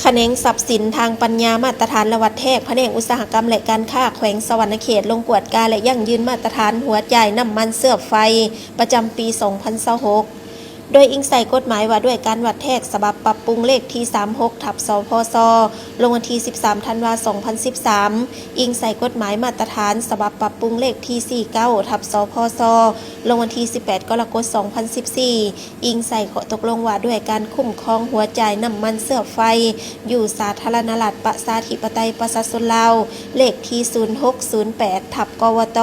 ຂະແໜງຊັບສິນທາງປັນຍາ ມາດຕະຖານ ແລະ ວັດແທກ ພະແນກອຸດສາຫະກຳ ແລະ ການຄ້າແຂວງສະຫວັນນະເຂດ ລົງກວດກາ ແລະ ຢັ້ງຢືນມາດຕະຖານຫົວຈ່າຍນ້ຳມັນເຊື້ອໄຟ ປະຈຳປີສອງພັນຊາວຫົກ ໂດຍອີງໃສ່ກົດໝາຍວ່າດ້ວຍການວັດແທກ ສະບັບປັບປຸງເລກທີສາມຫົກ ທັບ ສພຊ ລົງວັນທີສິບສາມ ທັນວາ ສອງພັນສິບສາມ, ອີງໃສ່ກົດໝາຍມາດຕະຖານ ສະບັບປັບປຸງເລກທີສີ່ເກົ້າ ທັບ ສພຊ ລົງວັນທີສິບແປດ ກໍລະກົດ ສອງພັນສິບສີ່, ອີງໃສ່ຂໍ້ຕົກລົງວ່າດ້ວຍການຄຸ້ມຄອງຫົວຈ່າຍນ້ຳມັນເຊື້ອໄຟ ຢູ່ສາທາລະນະລັດ ປະຊາທິປະໄຕ ປະຊາຊົນລາວ ເລກທີສູນຫົກສູນແປດ ທັບ ກວຕ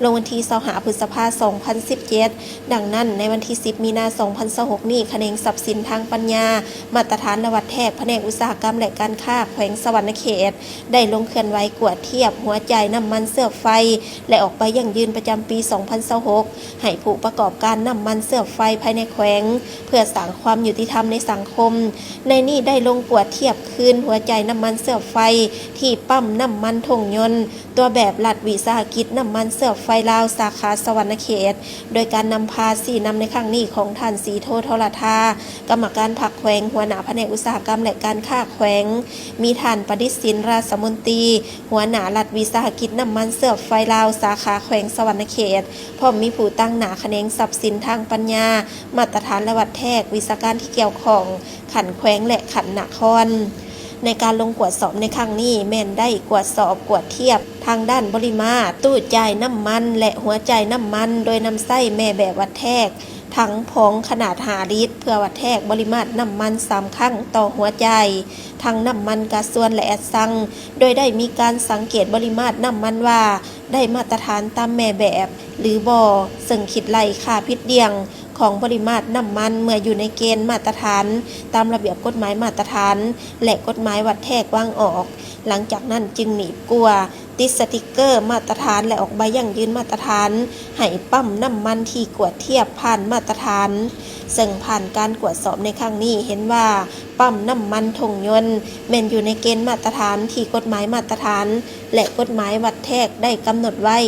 ລົງວັນທີຊາວຫ້າ ພຶດສະພາ ສອງພັນສິບເຈັດ. ດັ່ງນັ້ນ, ໃນວັນທີສິບ ມີນາ ສອງພັນຊາວຫົກນີ້, ຂະແໜງຊັບສິນທາງປັນຍາ ມາດຕະຖານ ແລະ ວັດແທກ ພະແນກອຸດສາຫະກຳ ແລະ ການຄ້າແຂວງສະຫວັນນະເຂດ ໄດ້ລົງເຄື່ອນໄຫວກວດທຽບຫົວຈ່າຍນ້ຳມັນເຊື້ອໄຟ ແລະ ອອກໃບຢັ້ງຢືນປະຈຳປີສອງພັນຊາວຫົກ ໃຫ້ຜູ້ປະກອບການນ້ຳມັນເຊື້ອໄຟພາຍໃນແຂວງ ເພື່ອສ້າງຄວາມຍຸຕິທຳໃນສັງຄົມ. ໃນນີ້ໄດ້ລົງກວດທຽບຄືນຫົວຈ່າຍນ້ຳມັນເຊື້ອໄຟ ທີ່ປ້ຳນ້ຳມັນທົ່ງຍົນ ຕົວແບບລັດວິສາຫະກິດນ້ຳມັນເຊື້ອໄຟລາວ ສາຂາສະຫວັນນະເຂດ. ໂດຍການນຳພາຊີ້ນຳໃນຄັ້ງນີ້ຂອງທ່ານ ສີໂທ ທໍລະທາ ກຳມະການພັກແຂວງ, ຫົວໜ້າພະແນກອຸດສາຫະກຳ ແລະ ການຄ້າແຂວງ, ມີທ່ານ ປະດິດສິນ ຣາຊມົນຕີ ຫົວໜ້າລັດວິສາຫະກິດນ້ຳມັນເຊື້ອໄຟລາວ ສາຂາແຂວງສະຫວັນນະເຂດ, ພ້ອມມີຜູ້ຕາງໜ້າຂະແໜງຊັບສິນທາງປັນຍາ ມາດຕະຖານ ແລະ ວັດແທກ, ວິຊາການທີ່ກ່ຽວຂ້ອງ ຂັ້ນແຂວງ ແລະ ຂັ້ນນະຄອນ. ໃນການລົງກວດສອບໃນຄັ້ງນີ້ ແມ່ນໄດ້ກວດສອບກວດທຽບທາງດ້ານບໍລິມາດ, ຕູ້ຈ່າຍນ້ຳມັນ ແລະ ຫົວຈ່າຍນ້ຳມັນ ໂດຍນຳໃຊ້ແມ່ແບບວັດແທກ ຖັງພອງຂະໜາດຫ້າລິດ ເພື່ອວັດແທກບໍລິມາດນ້ຳມັນສາມຄັ້ງຕໍ່ຫົວຈ່າຍ, ຖັງນ້ຳມັນກາຊວນ ແລະ ແອັດຊັງ, ໂດຍໄດ້ມີການສັງເກດບໍລິມາດນ້ຳມັນວ່າໄດ້ມາດຕະຖານຕາມແມ່ແບບ ຫຼື ບໍ່, ເຊິ່ງຄິດໄລ່ຄ່າຜິດດ່ຽງຂອງບໍລິມາດນ້ຳມັນເມື່ອຢູ່ໃນເກນມາດຕະຖານຕາມລະບຽບກົດໝາຍມາດຕະຖານ ແລະ ກົດໝາຍວັດແທກວາງອອກ. ຫຼັງຈາກນັ້ນຈຶ່ງໜີບກົວ, ຕິດສະຕິກເກີມາດຕະຖານ ແລະ ອອກໃບຢັ້ງຢືນມາດຕະຖານ ໃຫ້ປ້ຳນ້ຳມັນທີ່ກວດທຽບຜ່ານມາດຕະຖານ. ເຊິ່ງຜ່ານການກວດສອບໃນຄັ້ງນີ້ເຫັນວ່າ ປ້ຳນ້ຳມັນທົ່ງຍົນແມ່ນຢູ່ໃນເກນມາດຕະຖານທີ່ກົດໝາຍມາດຕະຖານ ແລະ ກົດໝາຍວັດແທກໄດ້ກຳນົດໄວ້.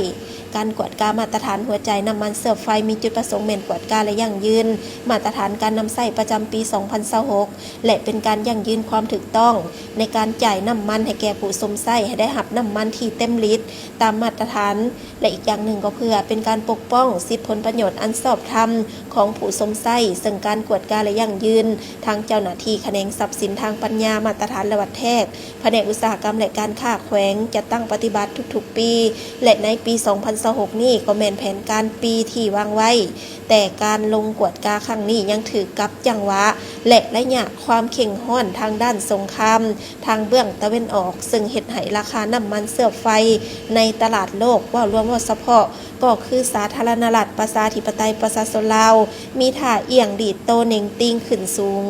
ການກວດກາມາດຕະຖານຫົວຈ່າຍນ້ຳມັນເຊື້ອໄຟ ມີຈຸດປະສົງແມ່ນກວດກາ ແລະ ຢັ້ງຢືນມາດຕະຖານການນຳໃຊ້ປະຈຳປີສອງພັນຊາວຫົກ ແລະ ເປັນການຢັ້ງຢືນຄວາມຖືກຕ້ອງໃນການຈ່າຍນ້ຳມັນໃຫ້ແກ່ຜູ້ຊົມໃຊ້ ໃຫ້ໄດ້ຮັບນ້ຳມັນທີ່ເຕັມລິດຕາມມາດຕະຖານ ແລະ ອີກຢ່າງໜຶ່ງກໍເພື່ອເປັນການປົກປ້ອງສິດຜົນປະໂຫຍດອັນຊອບທຳຂອງຜູ້ຊົມໃຊ້. ເຊິ່ງການກວດກາ ແລະ ຢັ້ງຢືນ ທາງເຈົ້າໜ້າທີ່ຂະແໜງຊັບສິນທາງປັນຍາ ມາດຕະຖານ ແລະ ວັດແທກ ພະແນກອຸດສາຫະກຳ ແລະ ການຄ້າແຂວງ ຈະຕັ້ງປະຕິບັດທຸກໆປີ ແລະ ໃນປີສອງພັນຊາວຫົກນີ້ກໍແມ່ນແຜນການປີທີ່ວາງໄວ້, ແຕ່ການລົງກວດກາຄັ້ງນີ້ຍັງຖືກກັບຈັງຫວະ ແລະ ໄລຍະຄວາມເຄັ່ງຮ້ອນທາງດ້ານສົງຄາມທາງເບື້ອງຕາເວັນອອກ, ເຊິ່ງເຮັດໃຫ້ລາຄານ້ຳມັນເຊື້ອໄຟໃນຕະຫຼາດໂລກ ເວົ້າລວມ ເວົ້າສະເພາະ ກໍຄືສາທາລະນະລັດ ປະຊາທິປະໄຕ ປະຊາຊົນລາວ ມີທ່າອ່ຽງດີດໂຕເໜັງຕີງຂຶ້ນສູງ.